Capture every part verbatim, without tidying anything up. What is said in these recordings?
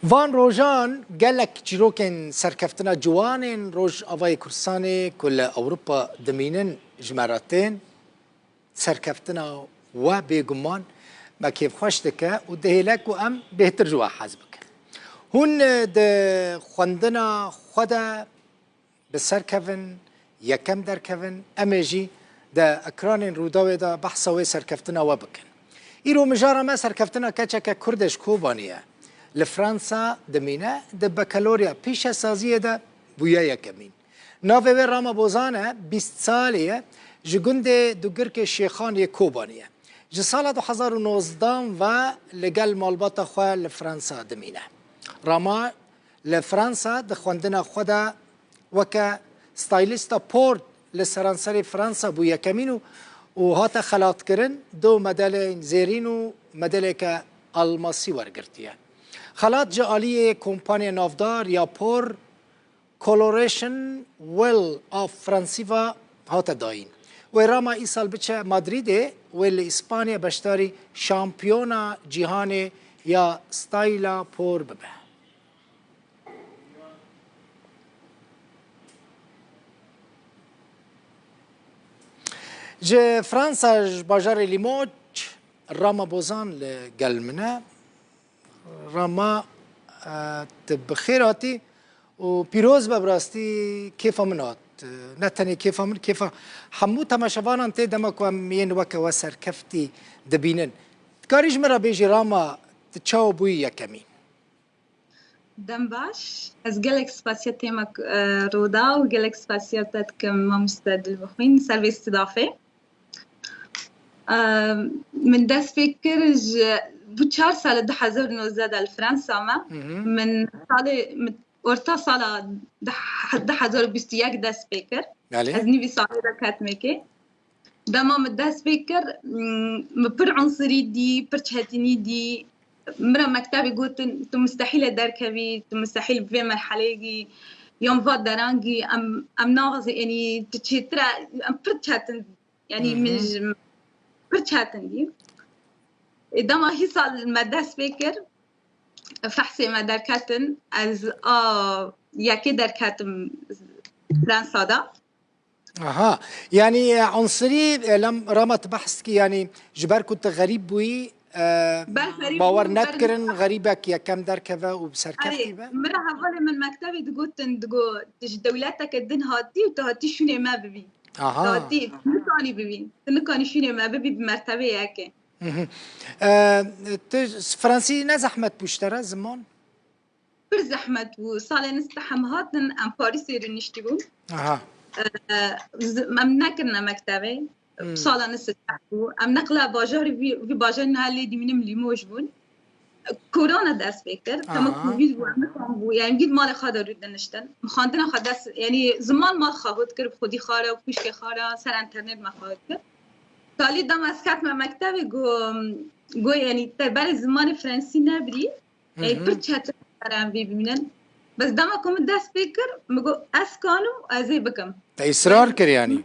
Van rojan gelek çîrokên serkeftina ciwanên Rojavayê Kurdistanê ku li Ewropa dimînin ji me re tên. Serkeftina we bêguman me kêfxweş dike û dihêle ku em bêhtir ji we hez bikin. Hûn di xwendina xwe de bi ser kevin, yekem derkevin, em ê jî di ekranên Rûdawê de behsa wê serkeftina we bikin. Îro mijara me serkeftina keçeke Kurd e ji Kobanî ye. Li Fransa dimîne, di bakalorya pîşesaziyê de bûye yekemîn. Navê wê Rama Bozan e, bîst salî ye, ji gundê Dugirkê Şêxan yê Kobanî ye. Ji sala du hezar û nozdehan ve li gel malbata xwe li Fransa dimîne. Rama li Fransa di xwendina xwe de weke stylista por li seranserê Fransa bû yekemîn û, û hate xelatkirin, du medelên zêrîn û medeleke almasî wergirtiye. Xelat ji aliyê kompanya navdar ya por Coloration Well a Fransî ve hate dayîn. Wê Rama îsal biçe Madrîdê, wê li Îspanya beşdarî şampiyona cîhanê ya stayla por bibe. Ji Fransa, ji bajarê Limoç, Rama Bozan li gel min e. Rama, e, tu bi xêr hatî û pîroz be, bi rastî kêfa min hat. E, ne tenê kêfa min, kêfa hemû temaşevanan tê dema ku em yên weke we serkeftî dibînin. Dikarî ji min re bêjî Rama, tu çawa bûyî yekemîn? Dem baş. Ez gelek spasiya Têmak, e, Rûda û gelek spasiya te dikim mamoste Dilbixwîn ser vê îstîdafê. Em, min dest pê kir ji, bû çar sal e, du hezar û nozdeh de li Fransa me. Hı hı. Min salê, min orta sala du, du hezar û bîst û yek dest pê kir. Belê. Ez nîvî salê de ketmekê. Dema min dest pê kir, m-, min pir unsirî dî, pir çetinî dî. Min re mektebê gotin, tu mustehîl e derkevî, tu mustehîl bi vê merheleyê gî, yan va deran gî, em, em naxwazin, yanî tu çêtir e, em pir çetin Yanî Hı hı. min ji pir çetin dî. Ê, dema hîsa me dest pê kir, fehsê me derketin, ez a yekê derketim Fransa de. Aha. Yanî, e, unsirî, e, lem Rama tu behs dikî, yanî ji ber ku tu xerîb bûyî, e, Ber xerîb bawer bû, ber nedikirin xerîbek yekem derkeve û bi serkeftî Erê, be? Min re hevalê min mektevê digotin, digo, tu ji dewleteke din hatî û tu hatî şûnê me bibî. Aha. Hatî, tu nikanî bibî. Tu nikanî şûnê me bibî bi mertebeyê yekê. Mhm. E, tu s-, fransî ne zehmet bû ji te re ziman? Pir zehmet bû. Salên siteh em hatin, em Parîsê rûniştibûn. Aha. E, z-, em nekirine mektevê. Hmm. Sala nise bû. Em neqla bajarê vî, vî bajarê niha lê dimînim Lîmoj bûn. Korona dest pê kir. Dema Aha. Covid bû, em nikan bû. Yani gît malê xwe de rû diniştin. Xwendina xwe dest, yani ziman mal xwe hot kir, bi xwedî xwe re, pûşkê xwe re, ser enternet me xwe hot kir. Talî dema ez ketme mektevê, go, go yani te berê zimanê fransî nebirî. Hı Ey, hı. Pir çetin em vê bimînin. Bes dema ku min dest pê kir, min got, "Ez kanim, ez ê bikim." Te îsrar kir yani.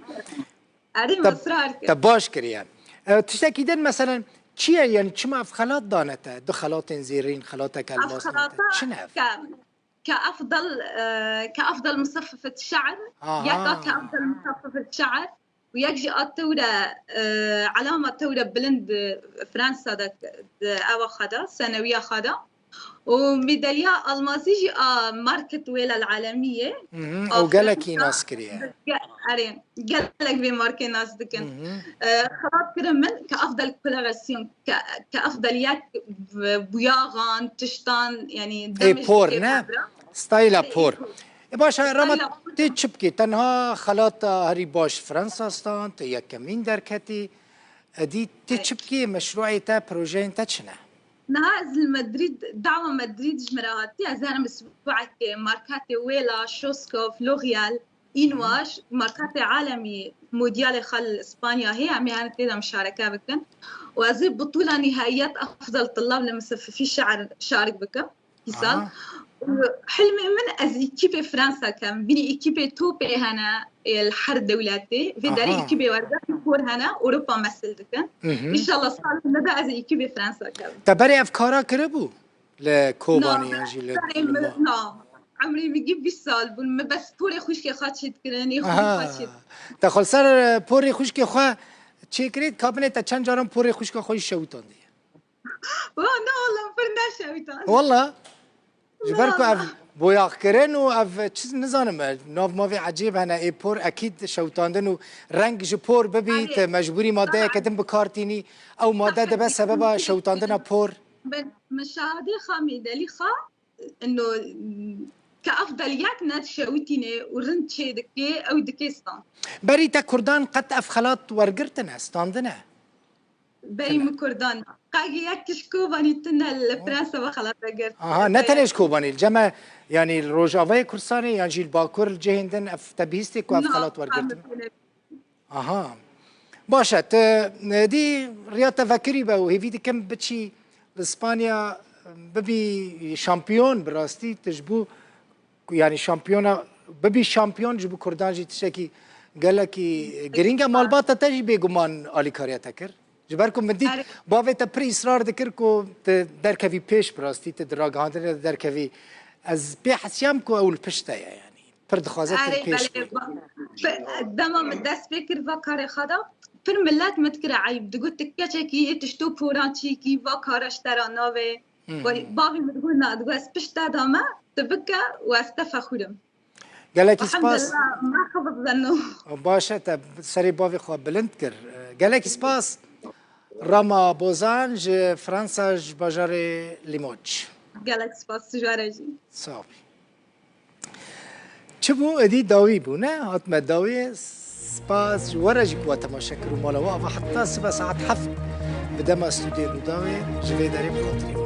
Erê, Te, min israr kir. Te baş kiriye. E, tiştekî din, meselen, çi ye? Yani çima ev xelat dane te? Du xelatên zêrîn, xelatek Ev elmas dane te. Xelata Çi ne ev? ke, ke efdal, e, ke efdal museffifet şe'r, Aha. Yeka ke efdal museffifet şe'r, û yek jî a tewre, e, elama tewre bilind di Fransa de, di ewa xwe de, senewiya xwe de. Û medalya almasî jî a market Wêla Alemî ye. Mhm, A ew gelekî Fransa nas kiriye. Ge-, erê, gelek vê markê nas dikin. Mhm. E, xelat kirin min ke afdal koleksîyon, ke, ke afdal yek, e, buyaxan, tiştan, yani Ê demê por, jî ne? Stayla Ê, por. ê por. E, baş e, Rama Stayla por. Tê çi bikî? Tenha xelata herî baş Fransa stand, te yekemîn derketî. Edî tê Ê. çi bikî? Meşruê te, projeyên te çi ne? Niha ez li Madrîd, dawa Madrîd ji min re hatiye, ez herim isbuekê marketê Wêla, Schwarzkopf, L'Oréal, Hı hı. Inwaş, marketê alemî, modiyalê xwe li Spanya heye, em ê herin tê de muşareke bikin. Û ez ê butûla nihayet afdal tullab li museffifî şe'r şarik bikim. Îsal. Aha. Û hilmê min ez ekîpê Fransa kem. Bînî ekîpê topê hene, ê, li her dewletê. Vê derê Aha. ekîpê wergehê por hene, Ewropa mesil dikin. Hı hı. Înşallah salê me de ez ekîpê Fransa kem. Te berê ev kara kiribû? Li Kobanê yan jî li, li ma. Na, emrê min gî bîst sal bûn. Min bes porê xwişkê xwe çêdikirin, ê xwînê xwe çêdikirin. Te xwe li ser porê xwişkê xwe çêkirî, kabinê te çend caran porê xwişka xwe jî şewitandî? Wa, na, wala, pir neşewitand. Wala? Ji ber ku ev boyaxkirin û ev çi nizanim, e, nav mavê ecêb hene, ê por ekîd şewitandin û reng ji por bibî, erê, tu mecbûrî madeyeke din bi kar tînî, ew made dibe sebeba şewitandina por. Min, min şahadê xwe mîdelî xwe, ino, ke ev deliyek nedişewitîne û rind çê dike, ew dike stand. Berî te kurdan qet ev xelat wergirtine, standine? Berî min kurdan. Qegî yek tişt Kobanî tune li Prensa ve xelat vegirt. Aha, ne tenê ji Kobanî, li cem e, yanî li Rojavayê Kurdistanê, yan jî li Bakur, li cihên din, ev te bihîstê ku ev xelat wergirtin? Aha. Baş e, tu, e, dî riya te vekirî be û hêvî dikim biçî li Spanya, bibî şampiyon, bi rastî tu ji bo ku, yanî şampiyona, bibî şampiyon ji bo kurdan jî tiştekî gelekî girîng e. Malbata te jî bêguman alîkariya te kir. Ji ber ku min dît, erê, bavê te pir îsrar dikir ku tu derkevî pêş, bi rastî tu di ragihandinê de derkevî. Ez pê hesiyam ku ew li pişt te ye, yanî pir dixwaze tu, erê, pêş, belê, bî. Dema min dest pê kir va karê xwe de, pir milet min dikire eyb. Digot, tu keçekî yê tişto poran çîkî, va kara ji te re navê. Hmm. Bavê min digot, na, digot, ez pişt te de me, tu bike û ez te fexûrim. Gelekî spas. Elhamdulillah, me xebit zeno. Baş e, te serê bavê xwe bilind kir. Gelekî spas. Rama Bozan ji Fransa, ji bajarê Limoges. Gelek spas, tu ji we re jî. Sağ ol. Çi bû? Êdî dawî bû, ne? Hatime dawî. Spas ji we re jî ku we temaşe kir û mala we ava heta sibe saet heft bi dema stûdyoyê Rûdawê ji vê derê bi xatirê.